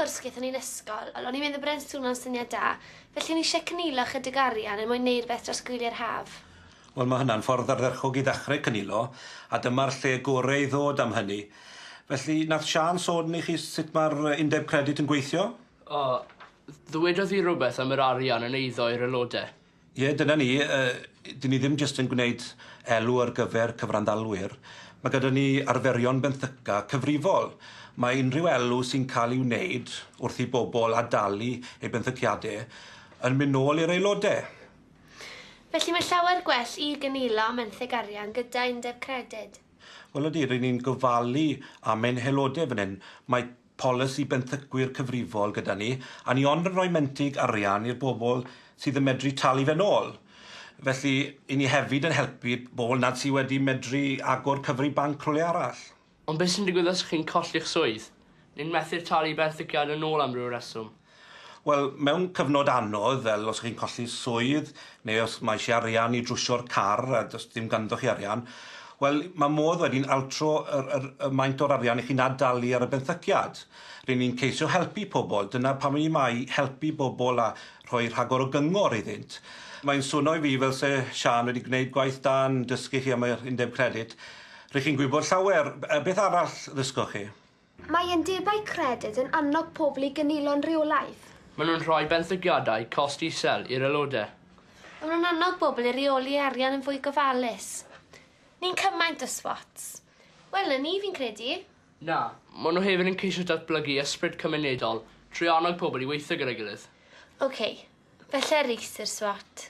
sgwrs gaethon ni'n ysgol, o'n i'n meddwl bod e'n swno'n syniad da, felly o'n i eisiau cynilo chydig arian er mwyn neud rhywbeth dros gwyliau'r haf. Wel, mae hynna'n ffordd ardderchog i ddechrau cynilo, a dyma'r lle gore i ddod am hynny. Felly, nath Siân sôn i chi sut mae'r Undeb Credyd yn gweithio? O, ddywedodd hi rhywbeth am yr arian yn eiddo i'r aelodau. Ie, dyna ni. Dyn ni ddim jyst yn gwneud elw ar gyfer cyfranddalwyr. Mae gyda ni arferion benthyca cyfrifol. Mae unrhyw elw sy'n cael ei wneud wrth i bobl adalu eu benthyciadau yn mynd nôl i'r aelodau. Felly mae llawer gwell i gynilo menthyg arian gyda Undeb Credyd. Wel ydy, ry'n ni'n gofalu am ein haelodau fan hyn. Mae polisi benthycwyr cyfrifol gyda ni, a ni ond yn rhoi mentyg arian i'r bobl sydd yn medru talu fe nôl. Felly, 'yn ni hefyd yn helpu bobl nad sy wedi medru agor cyfri banc rhywle arall. Ond beth sy'n digwydd os chi'n colli'ch swydd? Neu'n methu'r talu benthyciad yn ôl am ryw reswm? Wel, mewn cyfnod anodd, fel os chi'n colli swydd, neu os mae eisiau arian i drwsio'r car a does dim ganddo chi arian, wel, mae modd wedyn altro yr, yr, y maint o'r arian i chi'n ad-dalu ar y benthyciad. Ry'n ni'n ceisio helpu pobl, dyna pam ni 'ma i helpu bobl a rhoi rhagor o gyngor iddynt. Mae'n swno i fi fel se Siân wedi gwneud gwaith da yn dysgu chi am yr Undeb Credyd. Rych chi'n gwybod llawer. Beth arall ddysgoch chi? Mae undebau credyd yn annog pobl i gynilo'n rheolaidd. Maen nhw'n rhoi benthyciadau cost isel i'r aelodau. Maen nhw'n annog bobl i reoli arian yn fwy gofalus. Ni'n cymaint o swots. Wel, 'na ni fi'n credu. Na, maen nhw hefyd yn ceisio datblygu ysbryd cymunedol trwy annog pobl i weithio gyda'i gilydd. OK, felly Rhys yw'r swot.